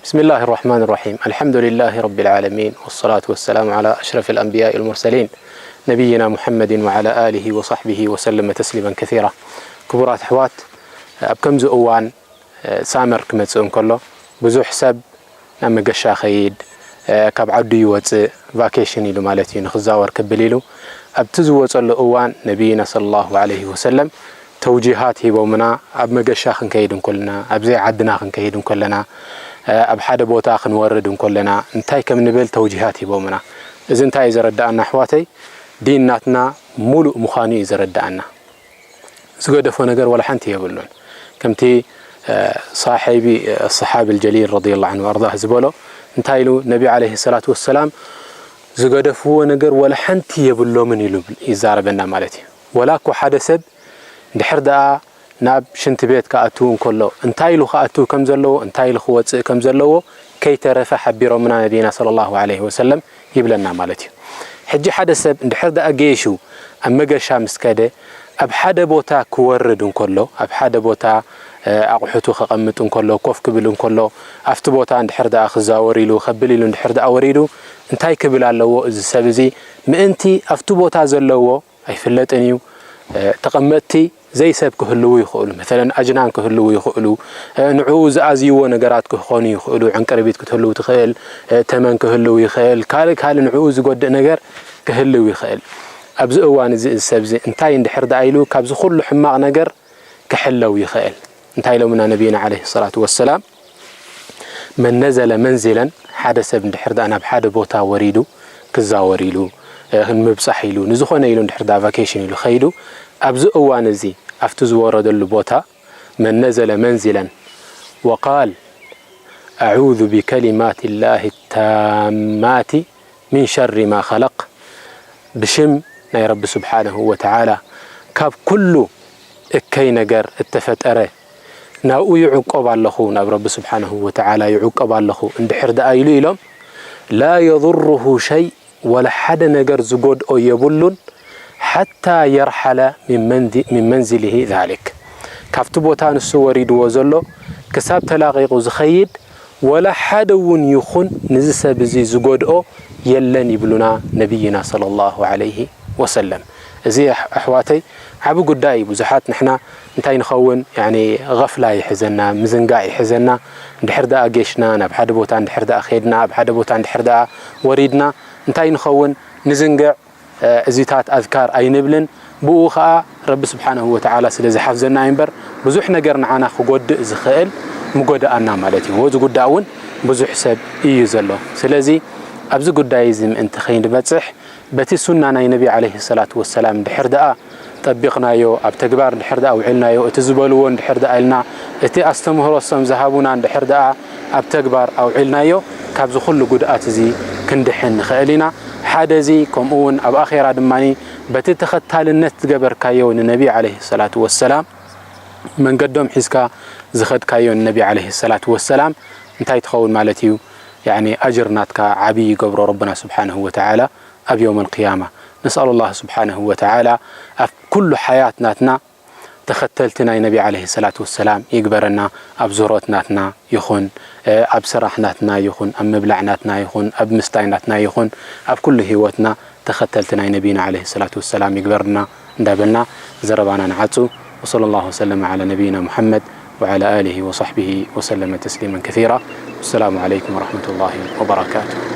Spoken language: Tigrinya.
بسم الله الرحمن الرحيم. الحمد لله رب العالمين، والصلاة والسلام على أشرف الأنبياء والمرسلين، نبينا محمد وعلى آله وصحبه وسلم تسليما كثيرا. ክቡራት ኣሕዋት፣ ኣብ ከምዚ እዋን ሳመር ክመጽእ እንከሎ ብዙሕ ሰብ ናብ መገሻ ኸይድ፣ ካብ ዓዱ ይወጽእ፣ ቫኬሽን ኢሉ ማለት እዩ፣ ንኽዛወር ክብል ኢሉ ኣብቲ ዝወጸሉ እዋን ነቢይና ሰለላሁ ዐለይሂ ወሰለም ተውጂሃት ሂቦምና። ኣብ መገሻ ክንከይድ እንከለና፣ ኣብ ዘይ ዓድና ክንከይድ እንከለና፣ ኣብ ሓደ ቦታ ክንወርድ እንከለና እንታይ ከም ንብል ተውጂሃት ሂቦምና። እዚ እንታይ እዩ ዘረድኣና ኣሕዋተይ? ዲን ናትና ሙሉእ ምዃኑ እዩ ዘረድኣና። ዝገደፎ ነገር ወላ ሓንቲ የብሉን። ከምቲ ሳሒቢ ኣሰሓቢ ልጀሊል ረዲየላሁ ዐንሁ ወኣርዳህ ዝበሎ እንታይ ኢሉ ነቢ ዐለይሂ ሰላቱ ወሰላም፣ ዝገደፍዎ ነገር ወላ ሓንቲ የብሎምን ኢሉ ይዛረበና ማለት እዩ። ወላ እኮ ሓደ ሰብ እንድሕር ደኣ ናብ ሽንቲ ቤት ክኣቱ እንከሎ እንታይ ኢሉ ክኣቱ ከም ዘለዎ፣ እንታይ ኢሉ ክወፅእ ከም ዘለዎ ከይተረፈ ሓቢሮምና ነቢና ሰለላሁ ዐለይሂ ወሰለም ይብለና ማለት እዩ። ሕጂ ሓደ ሰብ እንድሕር ደኣ ገይሹ ኣብ መገሻ ምስ ከደ፣ ኣብ ሓደ ቦታ ክወርድ እንከሎ፣ ኣብ ሓደ ቦታ ኣቑሑቱ ከቐምጥ እንከሎ፣ ኮፍ ክብል እንከሎ፣ ኣብቲ ቦታ እንድሕር ደኣ ክዛወር ኢሉ ከብል ኢሉ እንድሕር ደኣ ወሪዱ እንታይ ክብል ኣለዎ? እዚ ሰብ እዚ ምእንቲ ኣብቲ ቦታ ዘለዎ ኣይፍለጥን እዩ። ተቐመጥቲ ዘይሰብ ክህልዉ ይኽእሉ፣ መሰለን ኣጅናን ክህልዉ ይኽእሉ። ንዕኡ ዝኣዝይዎ ነገራት ክኾኑ ይኽእሉ፣ ዕንቅርቢት ክትህልው ትኽእል፣ ተመን ክህልው ይኽእል፣ ካልእ ካልእ ንዕኡ ዝጎድእ ነገር ክህልው ይኽእል። ኣብዚ እዋን እዚ እዚ ሰብ እዚ እንታይ እንድሕር ደኣ ኢሉ ካብዚ ኩሉ ሕማቕ ነገር ክሕለው ይኽእል? እንታይ ኢሎምና ነቢና ዐለይሂ ሰላቱ ወሰላም? መን ነዘለ መንዚለን፣ ሓደ ሰብ እንድሕር ደኣ ናብ ሓደ ቦታ ወሪዱ ክዛወር ኢሉ፣ ንምብጻሕ ኢሉ፣ ንዝኾነ ኢሉ እንድሕር ደኣ ቫኬሽን ኢሉ ኸይዱ፣ ኣብዚ እዋን እዚ ኣብቲ ዝወረደሉ ቦታ መን ነዘለ መንዚለን ወቃል ኣዑዙ ቢከሊማት ላሂ ታማቲ ሚን ሸሪ ማ ኸለቅ፣ ብሽም ናይ ረቢ ስብሓነሁ ወተዓላ ካብ ኩሉ እከይ ነገር እተፈጠረ ናብኡ ይዕቆብ ኣለኹ፣ ናብ ረቢ ስብሓነሁ ወተዓላ ይዕቆብ ኣለኹ እንድሕር ደኣ ኢሉ ኢሎም፣ ላ የضሩሁ ሸይ፣ ወላ ሓደ ነገር ዝጎድኦ የብሉን፣ ሓታ የርሓለ ሚን መንዚ-፣ ሚን መንዚሊሂ ዛሊክ፣ ካብቲ ቦታ ንሱ ወሪድዎ ዘሎ ክሳብ ተላቒቑ ዝኸይድ ወላ ሓደ እውን ይኹን ንዚ ሰብ እዚ ዝጎድኦ የለን ይብሉና ነቢይና ሰለላሁ ዐለይሂ ወሰለም። እዚ ኣሕ-፣ ኣሕዋተይ ዓቢ ጉዳይ እዩ። ብዙሓት ንሕና እንታይ ንኸውን፣ ያኒ፣ ገፍላ ይሕዘና፣ ምዝንጋዕ ይሕዘና። እንድሕር ደኣ ጌሽና፣ ናብ ሓደ ቦታ እንድሕር ደኣ ኸድና፣ ኣብ ሓደ ቦታ እንድሕር ደኣ ወሪድና፣ እንታይ ንኸውን፣ ንዝንግዕ፣ እ፣ እዚታት ኣዝካር ኣይንብልን። ብኡ ኸኣ ረቢ ስብሓነሁ ወተዓላ ስለ ዝሓፍዘና እዩ እምበር፣ ብዙሕ ነገር ንዓና ክጎድእ ዝኽእል ምጎድኣና ማለት እዩ። እዚ ጉዳይ እውን ብዙሕ ሰብ እዩ ዘሎ። ስለዚ ኣብዚ ጉዳይ እዚ ምእንቲ ኸይንበጽሕ፣ በቲ ሱና ናይ ነቢ ዐለይሂ ሰላቱ ወሰላም እንድሕር ደኣ ጠቢቕናዮ፣ ኣብ ተግባር እንድሕር ደኣ ኣውዒልናዮ፣ እቲ ዝበልዎ እንድሕር ደኣ ኢልና፣ እቲ ኣስተምህሮ እሶም ዝሃቡና እንድሕር ደኣ ኣብ ተግባር ኣውዒልናዮ፣ ካብዚ ኩሉ ጉድኣት እዚ ክንድሕን ንኽእል ኢና። ሓደ እዚ፣ ከምኡ እውን ኣብ ኣኼራ ድማ በቲ ተኸታልነት ዝገበርካዮ ንነቢ ዐለይሂ ሰላቱ ወሰላም፣ መንገዶም ሒዝካ ዝኸድካዮ ንነቢ ዐለይሂ ሰላቱ ወሰላም እንታይ ትኸውን ማለት እዩ? ያኒ ኣጅር ናትካ ዓብዪ ይገብሮ ረብና ስብሓነሁ ወተዓላ ኣብ የውመል ቅያማ። ነስኣሉ ላህ ስብሓነሁ ወተዓላ ኣብ ኩሉ ሓያት ናትና ተኸተልቲ ናይ ነቢ ዐለይሂ ሰላቱ ወሰላም ይግበረና። ኣብ ዙህሮት ናትና ይኹን፣ እ፣ ኣብ ስራሕ ናትና ይኹን፣ ኣብ ምብላዕ ናትና ይኹን፣ ኣብ ምስታይ ናትና ይኹን፣ ኣብ ኩሉ ህይወትና ተኸተልቲ ናይ ነቢና ዐለይሂ ሰላቱ ወሰላም ይግበርና እንዳበልና ዘረባና ንዓጹ። ወሰለ ላሁ ወሰለመ ዐላ ነቢይና ሙሐመድ ወዐላ ኣሊሂ ወሰሕቢሂ ወሰለመ ተስሊመን ከሲራ። ወሰላሙ ዐለይኩም ወረሕመቱላሂ ወበረካቱ።